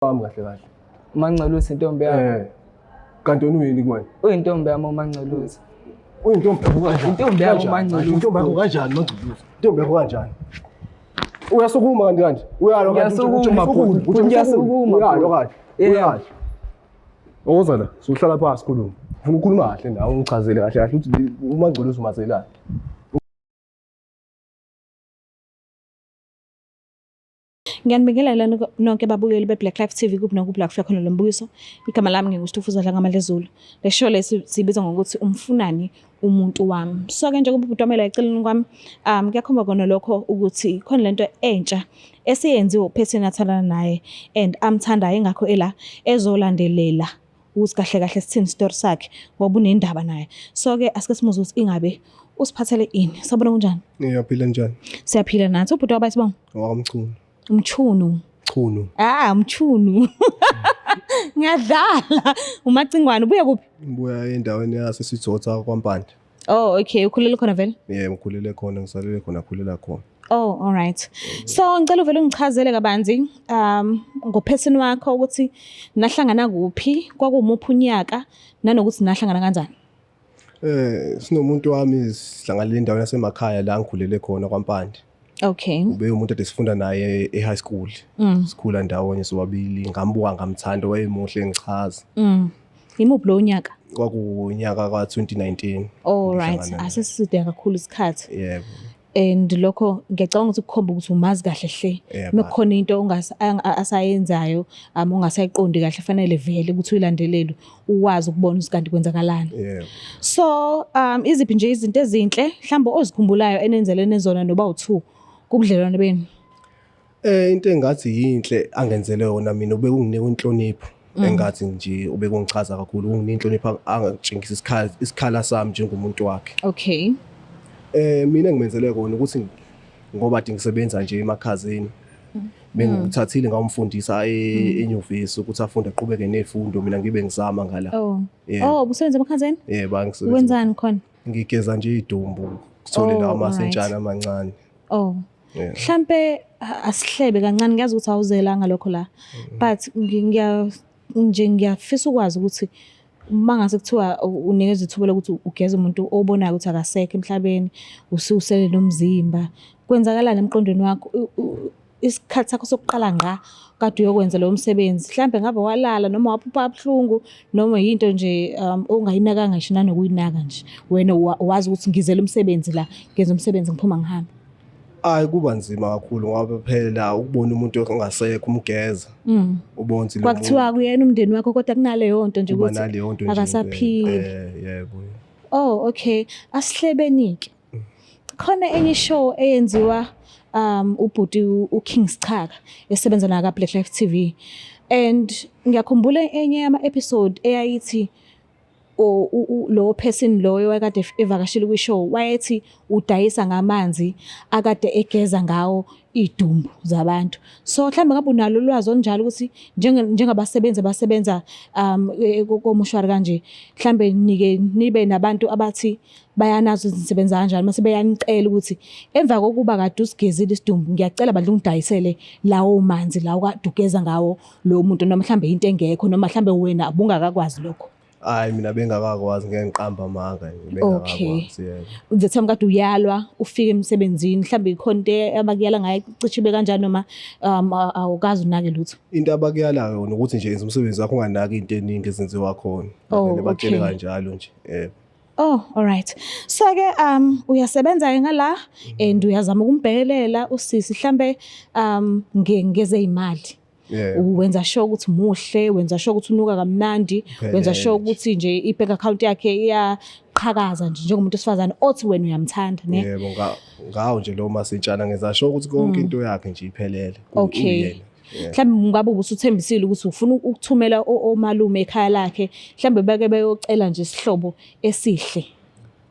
Wami kahle kahle. Umangcelusi intombi yami. Eh. Kanti wena uyini kumanje? Uyintombi yami uMangcelusi. Uyintombi yakho kanjani? Intombi yami Kanjani? uMangcelusi. Intombi yakho kanjani Mangcelusi? Intombi yakho kanjani? Uyasukuma kanti kanje? Uyalwa kanti Ngiyasukuma, uthi- bhuti. uthi- Ngiyasukuma, Uyalwa bhuti. kanje. Yeah. Uyalwa. Woza la, sohlala phansi khuluma. Ufuna ukukhuluma kahle nawe ungichazele kahle kahle ukuthi uMangcelusi umazelani. Ngiyanibingelela nonke babukeli be-Black Life TV kuphi nakuphi la kufika khona lo mbukiso. Igama lami nginguStufuza Dlangamandlezulu. Le show le siyibiza ngokuthi umfunani umuntu wami. So-ke njengoba ubhuti wami la eceleni kwami, kuyakhomba kona lokho ukuthi khona lento entsha eseyenziwe uPhetheni athandana naye and amthandayo ingakho ela ezolandelela ukuthi kahle kahle sithini isitori sakhe ngoba unendaba naye. So-ke asike simuzwe ukuthi ingabe usiphathele ini. Sabona kunjani? Ngiyaphila njani? Siyaphila nathi. Ubhuti waba isibongo? OwakaMchunu. Umchunu. Chunu. Ah, umchunu. Ngiyadlala. Umacingwane ubuya kuphi? Ngibuya endaweni yaseSizotha kwaMpande. Oh, okay. Ukhulele khona vele? Yebo, ngikhulele khona, ngizalelwe khona, khulela khona. Oh, all right. So ngicela uvele ungichazele kabanzi ngophesini wakho ukuthi nahlangana kuphi, kwakuwumuphi unyaka nanokuthi nahlangana kanjani. Sinomuntu wami sihlanganele endaweni yasemakhaya la ngikhulele khona kwaMpande. Okay. Ube umuntu ade sifunda naye e-high school. Sikhula ndawonye sobabili, ngambuka ngamthanda, wayemuhle ngichaza. Imuphi lo nyaka? Kwakunyaka ka-2019. All right. Ngihlangana naye. Aseside kakhulu isikhathi. Yebo. And lokho ngiyacabanga ukuthi kukhomba ukuthi umazi kahle hle. Yebo. Mekukhona into asayenzayo, ungasayiqondi kahle fanele vele ukuthi uyilandelele ukwazi ukubona ukuthi kanti kwenzakalani. Yebo. So, iziphi nje izinto ezinhle mhlawumbe ozikhumbulayo enenzelene zona noba u2 kubudlelwane benu? Into engathi yinhle angenzele yona mina ube unginika inhlonipho. Engathi nje ube kungichaza kakhulu, unginika inhlonipho angitshengisa isikhala sami njengomuntu wakhe. Okay. Mina engimenzele kona ukuthi ngoba kade ngisebenza nje emakhazeni. Bengimthathile ngamfundisa enyuvesi ukuthi afunde aqhubeke nezifundo, mina ngibe ngizama ngala. Oh. Yebo. Oh, ubusebenza emakhazeni? Yebo, angisebenzi. Wenzani khona? Ngigeza nje idumbu, kuthole Oh, lawa alright. masentshana amancane. Oh. Yeah. Mhlambe asihlebe kancane, ngiyazi ukuthi awuzelanga lokho la. But nje ngiyafisa ukwazi ukuthi uma ngase kuthiwa unikezwe ithuba lokuthi ugeze umuntu obonayo ukuthi akasekho emhlabeni, ususele nomzimba, kwenzakalani emqondweni wakho? Isikhathi sakho sokuqala ngqa kade uyokwenza lowo msebenzi, mhlambe ngabe walala noma waphupha kabuhlungu noma yinto nje ongayinakanga ngisho nanokuyinaka nje, wena wazi ukuthi ngizele umsebenzi la, ngenza umsebenzi ngiphuma ngihambe. Hayi, kuba nzima kakhulu ngoba phela ukubona umuntu ongasekho umgeza. Ubona ukuthi lo Kwakuthiwa muntu kuyena umndeni wakho kodwa kunaleyo nto nje kuba ukuthi naleyo nto nje akasaphili. Yebo. Oh, okay. Asihlebeni-ke. Khona enye show eyenziwa ubhuti uKing Schaka esebenza na ka Black Life TV. And ngiyakhumbula enye yama episode eyayithi lo person loyo wayekade evakashile kwi-show wayethi udayisa ngamanzi akade egeza ngawo idumbu zabantu. So mhlawumbe ngabe unalo ulwazi olunjalo ukuthi njengabasebenzi abasebenza komoshwari kanje, mhlawumbe nike nibe nabantu abathi bayanazo izinsebenza kanjani mase beyanicela ukuthi emva kokuba kade usigezile isidumbu ngiyacela bandla ungidayisele lawo manzi lawo kade ugeza ngawo lo muntu, noma mhlawumbe into engekho, noma mhlawumbe wena ubungakakwazi lokho. Hayi, mina bengakakwazi, ngeke ngiqambe amanga nje, Okay. bengakakwazi, yebo. The time kade uyalwa ufike emsebenzini, mhlawumbe ikhona into abakuyala ngayo cishe ibe kanjani, noma awukazi unake lutho? Into abakuyalayo yona ukuthi nje yenza umsebenzi wakho unganaki into eningi ezenziwa khona. Oh, Bavele bakutshele okay. kanjalo nje, yebo. Oh, all right. So ke uyasebenza ke ngala and uyazama ukumbhekelela usisi mhlambe ngezeyimali. Yebo. Wenza sure ukuthi muhle, wenza sure ukuthi unuka kamnandi, wenza sure Uphelele. ukuthi nje i-bank account yakhe iyaqhakaza nje njengomuntu wesifazane othi wena uyamthanda, ne? Yebo, ngawo nje lo masentshana ngenza sure ukuthi konke into yakhe nje iphelele. Okay. Uyena. Yeah. Mhlawumbe ungabe ubusuthembisile ukuthi ufuna ukuthumela omalume ekhaya lakhe, mhlawumbe beke beyocela nje isihlobo esihle.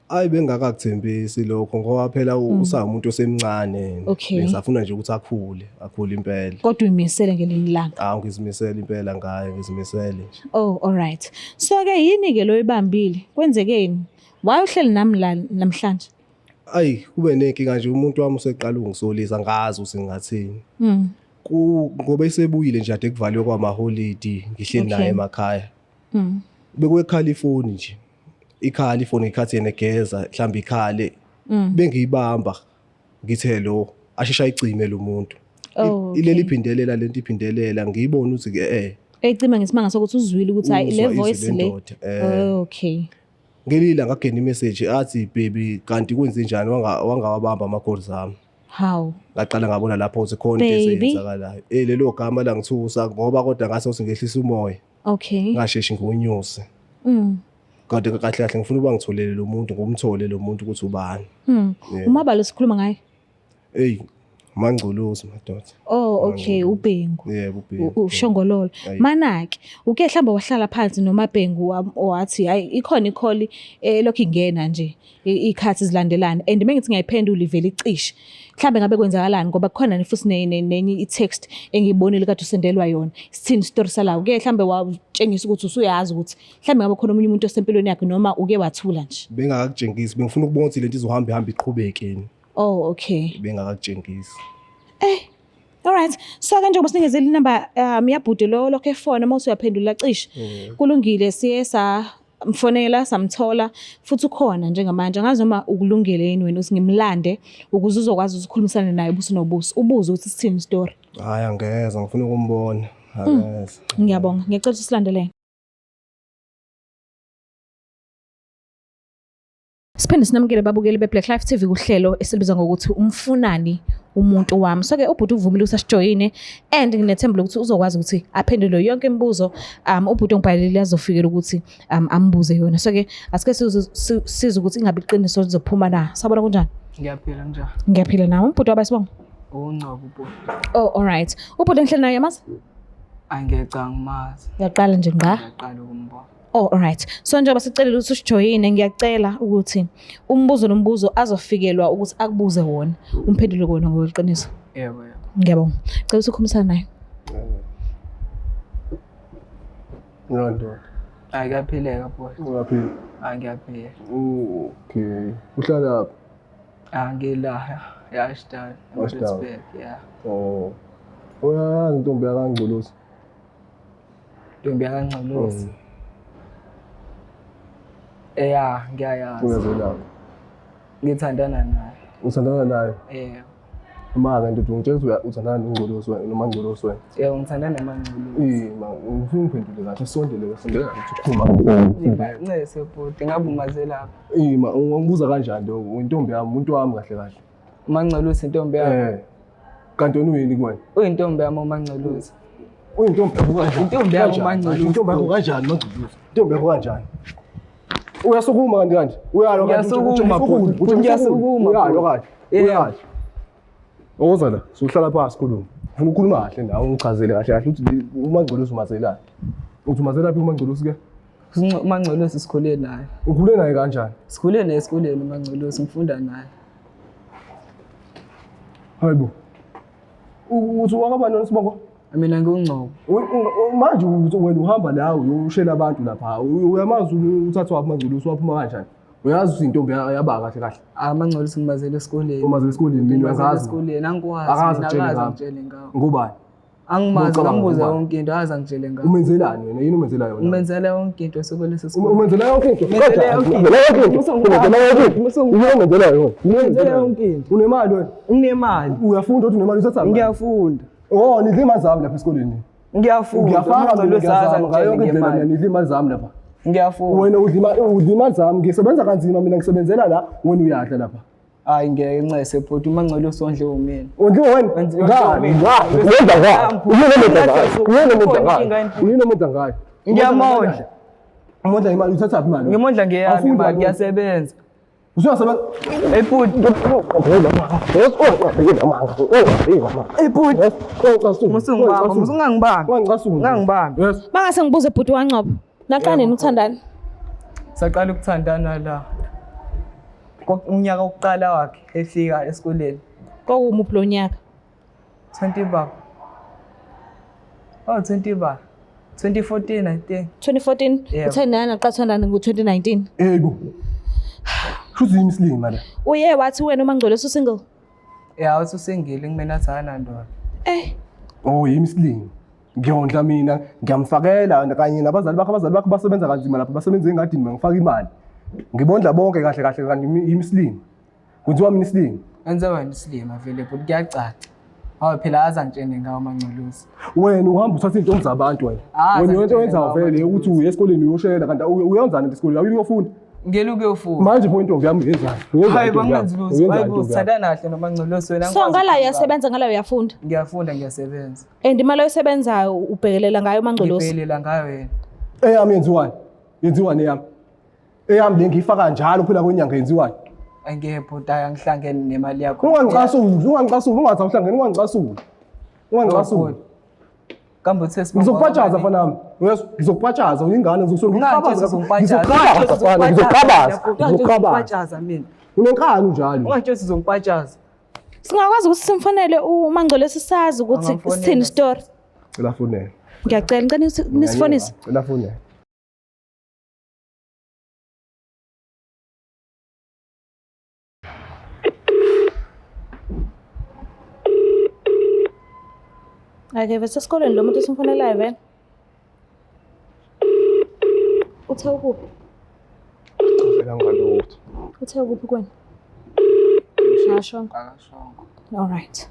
Hayi, bengakakuthembisi lokho ngoba phela usawumuntu osemncane. Okay. Bengisafuna nje ukuthi akhule, akhule impela. Kodwa uyimisele ngelinye ilanga. Hawu, ngizimisele impela ngaye, ngizimisele nje. Oh, all right. So ke yini ke lo ibambile? Kwenzekeni? Why uhleli nami la namhlanje? Ayi, kube nenkinga nje, umuntu wami useqala ukungisolisa, ngazi ukuthi ngingathini. Ngoba esebuyile nje ade kuvaliwe kwamaholidi ngihleli naye emakhaya. Bekuyekhala ifoni nje. Ikhala ifoni ngikhathi yena egeza mhlawumbe ikhale. Bengiyibamba ngithe lo asheshe ayicime lo muntu. Oh, Ileli okay. iphindelela lento iphindelela ngiyibona ukuthi ke Eyicima ngesimanga sokuthi uzwile ukuthi hayi Uzwa le izwi voice le. lendoda, eh. Oh, okay. Ngelila ngagena imessage athi baby kanti kwenze njani wangawabamba ama calls ami. How? Ngaqala ngabona lapho ukuthi khona into Baby. eseyenzakalayo. Lelo gama langithusa ngoba kodwa ngase ukuthi ngehlisa umoya. Okay. Ngasheshi ngiwunyuse. Kanti kahle kahle ngifuna ukuba ngitholele lo muntu, ngumthole lo muntu ukuthi ubani. Yeah. Umabalo sikhuluma ngaye. Ey, Mangcolozi madoda. Oh, okay, uBhengu. Yebo, uBhengu. Ushongololo. Ayi. Manake, uke mhlawumbe wahlala phansi noMabhengu wathi hayi ikhona ikholi elokhu ingena nje ikhathi zilandelana and mengithi ngiyayiphendula ivele icishe. Mhlawumbe ngabe kwenzakalani ngoba kukhona futhi nenye i-text engiyibonile kade usendelwa yona. Sithini story salawo? Uke mhlawumbe watshengisa ukuthi usuyazi ukuthi mhlawumbe ngabe khona omunye umuntu osempilweni yakhe noma uke wathula nje. Bengakakutshengisi, bengifuna ukubona ukuthi lento izohamba ihamba iqhubeke yini. Oh, okay. Bengakakutshengisi. All right. So ke njengoba sinikezele inamba yabhuti lo lokho efona uma usuyaphendula cishe. Kulungile siye samfonela samthola futhi ukhona njengamanje. Angazi noma ukulungele yini wena ukuthi ngimlande ukuze uzokwazi ukukhulumisana naye ubuso nobuso. Ubuze ukuthi sithini story. Hayi angeza, ngifuna ukumbona. Angeza. Ngiyabonga. Ngiyacela ukuthi silandelene. Siphinde sinamukele babukeli be-Black Life TV kuhlelo esilibiza ngokuthi umfunani umuntu wami. So ke ubhuti uvumile ukuthi asijoyine and nginethemba lokuthi uzokwazi ukuthi aphendule yonke imibuzo ubhuti ongibhalelile azofikela ukuthi ambuze yona. So ke asike size ukuthi ingabe iqiniso lizophuma na. Sabona kunjani? Ngiyaphila njani? Ngiyaphila nawe. Ubhuti waba sibonga. Ungcobo ubhuti. Oh, all right. Ubhuti engihleli naye yamazi? Angiyacanga mazi. Ngiyaqala nje ngqa. Ngiyaqala ukumbona. Oh, all right. So njengoba sicelile ukuthi usijoyine, ngiyacela ukuthi umbuzo nombuzo azofikelwa ukuthi akubuze wona, umphendule kona ngokweqiniso. Yebo, yebo. Ngiyabonga. Cela ukuthi ukhulumisane naye. Ndoda. Hayi kuyaphileka bhuti. Uyaphila. Hayi ngiyaphila. Okay. Uhlala laphi? Angila Ashdown. Ashdown. Yeah. Oh. Uyayazi intombi yakangcolosi. Ntombi yakangcolosi. Yeah, ngiyayazi. Uyazelaphi? Ngithandana naye. Uthandana naye? Yebo. Maka ndoda ungitshela ukuthi uthandana noNgcolosi wena noma Ngcolosi wena. Yebo, ngithandana noMangcolosi. Eh, ma ngifuna ungiphendule kahle sondele sondela ukuthi ukhuluma. Ncese bhuti, ngabe umazelaphi? Eh, ma ungibuza kanjani lokho? Intombi yami, umuntu wami kahle kahle. uMangcolosi intombi yami. Kanti wena uyini kuwena? Uyintombi yami uMangcolosi. Uyintombi yakho kanjani? Intombi yami uMangcolosi. Intombi yakho kanjani Mangcolosi? Intombi yakho kanjani? Uyasukuma kanti kanje? Uyalwa kanti? Ngiyasukuma bhuti. Ngiyasukuma. Uyalwa kanje? Uyalwa. Woza la, sohlala phansi khuluma. Ufuna ukukhuluma kahle nawe ungichazele kahle kahle ukuthi uMangcolosi umazelani. Uthi umazelaphi uMangcolosi ke? uMangcolosi sikhule naye. Ukhule naye kanjani? Sikhule naye esikoleni uMangcolosi, ngifunda naye. Hayibo. Uthi wakabani wena sibongo? Mina ngiwungcobo. Manje uthi wena uhamba la uyoshela abantu lapha. Uyamazi uthathwa waphi uMangcolosi waphuma kanjani? Uyazi ukuthi intombi yaba kahle kahle. Ah, Mangcolosi ngimazele esikoleni. Umazele esikoleni mina Ngimazele uyangazi. esikoleni angikwazi. Akaze Mina akutshele akaze ngami. angitshele ngawo. Ngubani? Angimazi, Ucabanga ngambuza ngubani? yonke into, akaze angitshele ngawo. Umenzelani wena? Yini umenzela yona? Ngimenzela yonke into esikoleni sesikoleni. Umenzela yonke into. Umenzela yonke into. Umenzela yonke into. Umenzela yonke into. Yini umenzela yona? Umenzela yonke into. Unemali wena? Nginemali. Uyafunda ukuthi unemali uthatha imali? Ngiyafunda. Oh, nidla imali zami lapha esikoleni. Ngiyafunda. Ngiyafaka mina Umangcolosi akaze ngiyazama ngayo angitshele yonke indlela mina ngemali. nidla imali zami lapha. Ngiyafunda. Wena udla imali zami, ngisebenza kanzima mina ngisebenzela la, wena uyadla lapha. Hayi ngeke ncese bhuti, uMangcolosi ondle umina. Ondliwe wena? Wenziwe Ngani? umina. Ngani? Wenza ngani? Uyini omenza ngayo? Uyini omenza ngayo? Uyini omenza ngayo? Ngiyamondla. Umondla imali uthathaphi imali? Ngimondla ngeyami Awufundi imali, wena? ngiyasebenza. Usuyasebenza? Hey bhuti. Hey bhuti. Musungibamba, musungangibambi. Ungangibambi. Yes. Mangase ngibuze bhuti waNgcobo. Naqala nini ukuthandana? Saqala ukuthandana la. Unyaka wokuqala wakhe efika esikoleni. Kwakuwumuphi lo nyaka? 20 ba. Oh 20 ba. 2014 I think. 2014 Yebo. uthandana naqala ukuthandana ngo-2019. Yebo. Shuthi yimi isilima la. Uye wathi wena uMangcolosi usingle? Yeah, uthi usingile kumina athi akanandoda. Eh. Oh, yimi isilima. Ngiyondla mina, ngiyamfakela kanye nabazali bakho, abazali bakho basebenza kanzima lapha, basebenza engadini bangifaka imali. Ngibondla bonke kahle kahle kanti yimi isilima. Kwenziwa mina isilima. Wenza wena isilima vele bhuti kuyacaca. Hawu phela aze angitshene ngawo amangcolosi. Wena uhamba uthatha iy'ntombi zabantu wena. Ah, Wena into zangitshela oyenzayo ngawo vele ukuthi uye esikoleni uyoshela kanti uyenzani esikoleni awuyi uyofunda. Ngiyela ukuyofunda. Manje pho intombi yami uyenzani? Uyenzani Hayi intombi yami? bangenzi lutho. Uyenzani Hayi bo intombi yami? sithandana kahle nomangcolosi wena. So angikwazi ngala ukukhuluma. uyasebenza ngala uyafunda. Ngiyafunda ngiyasebenza. And imali oyisebenzayo ubhekelela ngayo uMangcolosi. Ngibhekelela ngayo yena. Eyami yenziwani? Yenziwani eyami? Eyami le ngiyifaka njalo phela kwenyanga yenziwani? Angeke bhuti hayi angihlangene nemali yakho. Ungangicasuli, ungangicasuli, ungathi awuhlangene, ungangicasuli. Ungangicasuli. Kambe uthe sibonga Ngizokupatshaza kwabani? mfana wami. Uyezwa? Ngizokupatshaza uyingane Ungangitsheli ngizokuqhabaza. uzongipatshaza. Ngizokuqhabaza mfana, ngizokuqhabaza. Ungangitsheli Ngizokuqhabaza. uzongipatshaza mina. Unenkani unjalo. Ungangitsheli uzongipatshaza. Singakwazi ukuthi simfonele uMangcolosi sazi ukuthi Angamfonela. sithini story. Cela fonele. Ngiyacela ngicela nisifonise. Cela fonele. Ake vese esikoleni lo muntu esimfonelayo vele. Uthe ukuphi? Cela ngalutho. Uthe ukuphi kwena? Akashongo. Akashongo. All right.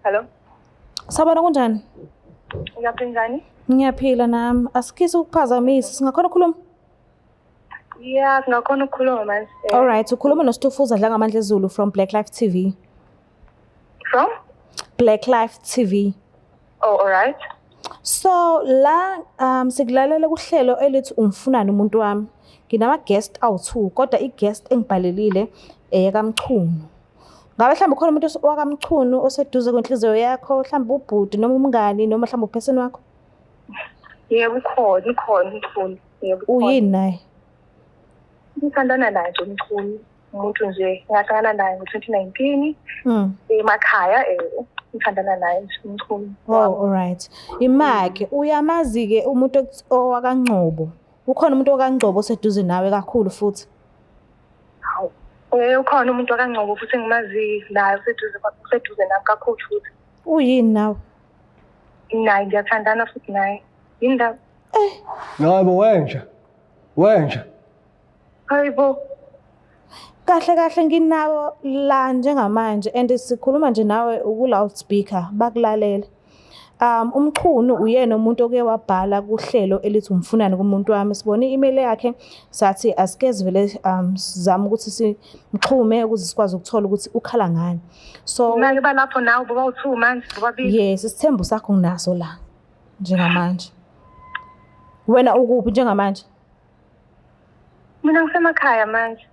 Hello. Sabona kunjani? Uyaphila njani? Ngiyaphila nami. Asikhisi ukuphazamisa. Singakhona ukukhuluma? Yeah, singakhona ukukhuluma manje. All right, ukhuluma noStufuza Dlangamandla Zulu from Black Life TV. From? Black Life TV. Oh, all right. So la sikulalela kuhlelo elithi umfunani umuntu wami. Nginama guest awu2 kodwa i-guest engibhalelile eyakaMchunu. Ngabe mhlawumbe khona umuntu wakaMchunu oseduze kwenhliziyo yakho, mhlawumbe ubhuti noma umngani noma mhlawumbe upheseni wakho? Yebo ukhona, ukhona uMchunu. Yebo. ukhona. Uyini naye? Ngithandana naye nje uMchunu. Umuntu nje ngahlangana naye ngo-2019 emakhaya ngithandana naye nje uMchunu. Oh, all right. Imake uyamazi ke umuntu owakaNgcobo. Ukhona umuntu okaNgcobo oseduze nawe kakhulu futhi. Hawu. Ukhona umuntu wakaNgcobo futhi engimazi naye useduze nami kakhulu futhi. Uyini nawe? Naye ngiyathandana futhi naye. Yini ndaba? Hayibo wenja. Wenja. Hayibo. Kahle kahle nginabo la njengamanje and sikhuluma nje nawe uku loudspeaker bakulalela. UMchunu uyena umuntu oke wabhala kuhlelo elithi umfunani kumuntu wami. Sibone i-email yakhe sathi asike sivele sizame ukuthi simxhume ukuze sikwazi ukuthola ukuthi ukhala ngani. So Manje balapho nawe boba u2 manje bobabili. yes, isithembu sakho nginaso la njengamanje. Wena ukuphi njengamanje? Mina ngisemakhaya manje.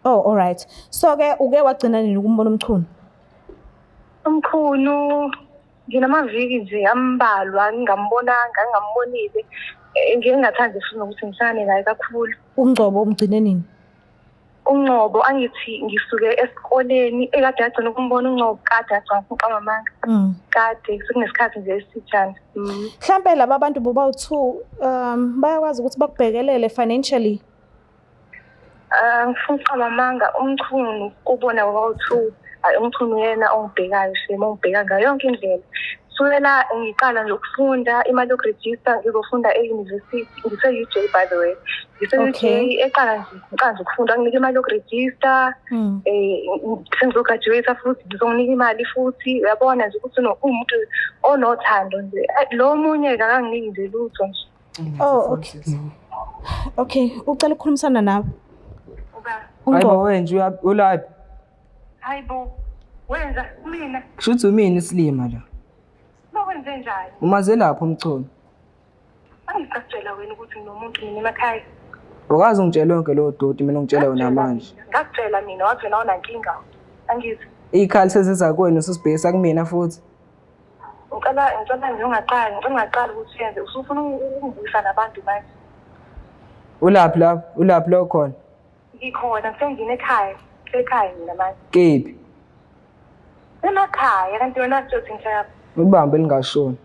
Oh, all right. So ke uke wagcina nini ukumbona uMchunu? Umkhulu nginamaviki nje ambalwa ngingambonanga ngingambonile. Ngike ngingathandi futhi nokuthi ngihlangane naye kakhulu. UNgcobo umgcine nini? UNgcobo angithi ngisuke esikoleni ekade yagcina ukumbona uNgcobo kade yagcina ukuqamba amanga. Kade sekunesikhathi nje esithana. Mhlambe laba bantu bobawu2 bayakwazi ukuthi bakubhekelele financially. Ngifuna ukuqamba amanga uMchunu kubona bobawu2 uMchunu yena ongibhekayo shema ongibheka ngayo yonke indlela. Sukela ngiqala nje ukufunda imali yokurejista ngizofunda e-university ngise-UJ by the way. Ngise-UJ eqala nje ngiqala nje ukufunda nginika imali yokurejista sengizograduate futhi ngizonginika imali futhi uyabona nje ukuthi umuntu onothando nje. Lo omunye akanginiki nje lutho nje. Oh, okay. Okay, ucela ukukhulumisana nawe. Hayibo wenja ulaphi? Hayibo wenza mina. Kusho ukuthi umini isilima la. Bakwenze njani? Umaze lapho uMchunu. Angicatshela wena ukuthi nginomuntu mina emakhaya. Awukaze ungitshele yonke leyo doti mina ungitshela yona manje. Ngakutshela mina wathi wena awunankinga. Angithi. Iy'khali seziza kuwena ususibhekisa kumina futhi. Ngicela nje ungaqali, ngicela ungaqali ukuthi uyenze. Usufuna ukungibuyisa nabantu manje. Ulaphi lapho? Ulaphi lo khona? Ngikhona, ngisendlini ekhaya. Ngisekhaya mina manje. Kephi? Emakhaya kanti wena wasithothi ngihlala. Ngibambe lingashoni.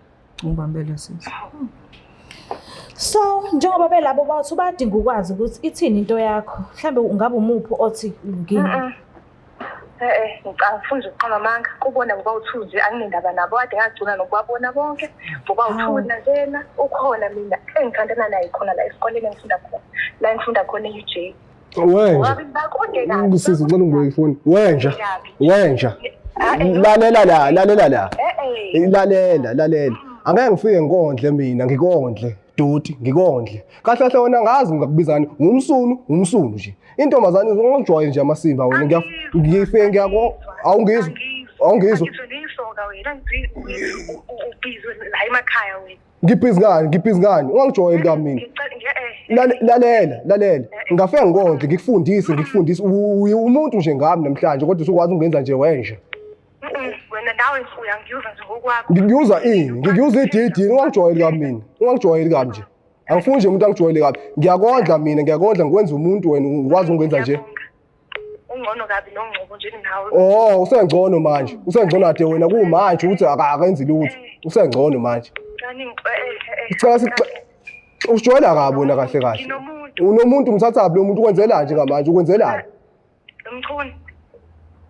Ngibambele sisi. So njengoba belabo bathi badinga ukwazi ukuthi ithini into yakho. Mhlambe ungabe umuphi othi ngini. Eh angifuni nje ukuqamba amanga kubona ngoba u-two nje anginendaba nabo kade ngagcina nokubabona bonke ngoba u-two njena ukhona mina engithandana naye khona la esikoleni engifunda khona la engifunda khona e-UJ. Wenja. Bakude kabi. Sisi ngicela ungibeke ifoni. Wenja. Wenja. Ah, Lalela la, lalela la. Eh eh. Lalela, lalela. Angeke ngifike ngikondle mina, ngikondle. Doti, ngikondle. Kahle kahle wena ngazi ngakubizani, umsunu, umsunu nje. Intombazane ungajwayeli nje amasimba wena. Ngifike ngiyako awungizwa. Awungizwa. Ngisoka wena ubizwe la emakhaya wena. Ngibhizi ngani? Ngibhizi ngani? Ungangijwayeli kabi mina. Lalela, lalela. Ngingafika ngikondle, ngikufundise, ngikufundise. Umuntu nje ngami namhlanje kodwa usukwazi ukungenza nje wenje. Wena nawe uyangiyuza nje ngokwakho. Ngikuyuza ini? Ngikuyuza ididi, ungangijwayeli kabi mina. Ungangijwayeli kabi nje. Angifuni nje umuntu angijwayele kabi. Ngiyakondla mina, ngiyakondla ngikwenza umuntu wena ukwazi ukungenza nje. Ungcono kabi nongcobo nje nawe. Oh, usengcono manje. Usengcono kade wena kumanje ukuthi akakenzi lutho. Usengcono manje. Kani Sicela usijwayela kabi wena kahle kahle. Nginomuntu. Unomuntu umthathaphi lo muntu ukwenzelani njengamanje? Ukwenzelani? Mchunu,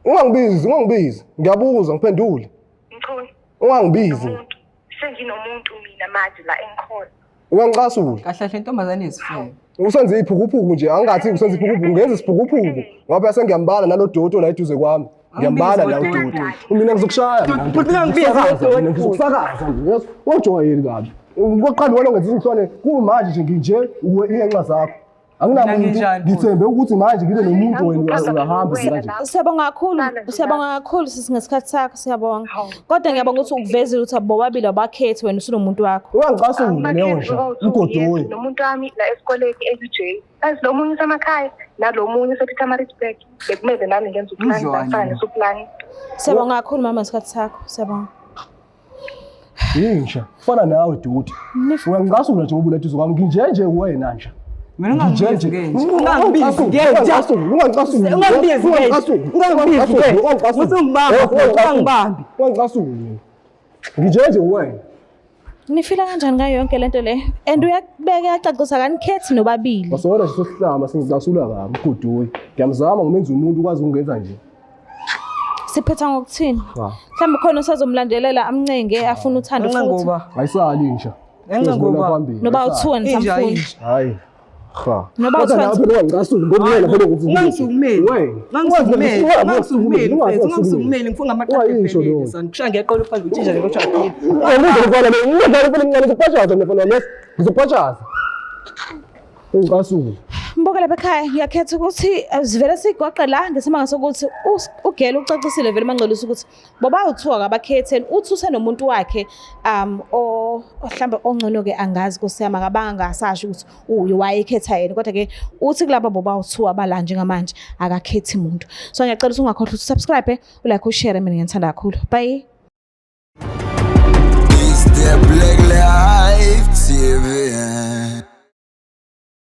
Ungangibizi, ungangibizi. Ngiyabuza, ngiphendule. Mchunu. Ungangibizi. Umuntu. Senginomuntu mina manje la engikhona. Uyangicasula. Kahle kahle intombazane izifebe. Usenze iphukuphuku nje, angathi usenze iphukuphuku, ngenza isiphukuphuku. Ngoba sengiyambala nalo doti la eduze kwami. Ngiyambala la udoti. Mina ngizokushaya mina. Bhuti, ungangibizi Ngizokusakaza ngodoti. mina, ngizokusakaza nje. Yes, ungajwayeli kabi. Okokuqala wena ungenza izinhlwane kumanje nje nginje uwe ingenxa zakho. Mina Anginamuntu nginjani, bhuti? ngithembe ukuthi manje ngibe nomuntu wena uyahamba kanje. Siyabonga kakhulu, Sala nje siyabonga kakhulu sisi ngesikhathi sakho siyabonga. Kodwa ngiyabonga ukuthi ukuvezile ukuthi bobabili abakhethi wena usunomuntu wakho. Uyangicasula leyo nje. Umgodoyi. Nomuntu wami la esikoleni e-UJ. Yazi lo munye usemakhaya nalo munye usePietermaritzburg. Bekumele nami ngenze uplan, Umdlwane. safana suplan. Siyabonga kakhulu mama ngesikhathi sakho. Siyabonga. Yinja, kufana nawe doti. Uyangicasula nje ngoba ulethu kwami nginje nje wena nje. Mina Nginje ungangibizi nje. ngenje. Ungangibizi ngenja. Ungangicasuli, ungangicasuli. Ungangibizi ngenja. Ungangibizi ngenja. Ungangicasuli. Uthi ungibamba, ungangibambi. Ungangicasuli. Nginje nje wena. Nifila kanjani ngayo yonke lento le? And uyakubeka uyacacisa kanikhethi nobabili. Wasona nje sosihlama singicasula kabi mgodoyi. Ngiyamzama ngomenza umuntu ukwazi ukungenza nje. Siphetha ngokuthini? Cha. Mhlawumbe khona usazomlandelela amncenge afuna uthando Encenga futhi. ngoba Ayisali inja. Encenga Uyozibona ngoba- phambili, Noba ayisali. uthiwa inja nisamfuni. inja. Hayi. Ha. Noba Kodwa uthiwa nawe phela ungangicasuli ngoba wena phela ukuthi Ungangisukumeli. Wena. Ungangisukumeli. Ungangisukumeli. mfethu, Ungangisukumeli. Ngifuna ngamaqatha Ungayisho leyo. ephelele. Son. Kushaya ngeqolo phambi utshintsha nje kodwa Ngizokufana ngizokufana phela ngicela ngizokuphatshaza mina mfana yes ngizokuphatshaza. Ungicasule. Mbukela bekhaya ngiyakhetha ukuthi sivele sigoqe la ngesimanga sokuthi uGele ucacisile vele mangcelisa ukuthi boba uthiwa kabakhetheni uthi usenomuntu wakhe o mhlambe ongcono ke angazi Nkosi yami akabanga ngasasho ukuthi uye wayekhetha yena kodwa ke uthi kulaba boba uthiwa bala njengamanje akakhethi umuntu. So ngiyacela ukuthi ungakhohlwa ukuthi subscribe, ulike, ushare. Mina ngiyathanda kakhulu. Bye. It's the Black Life TV.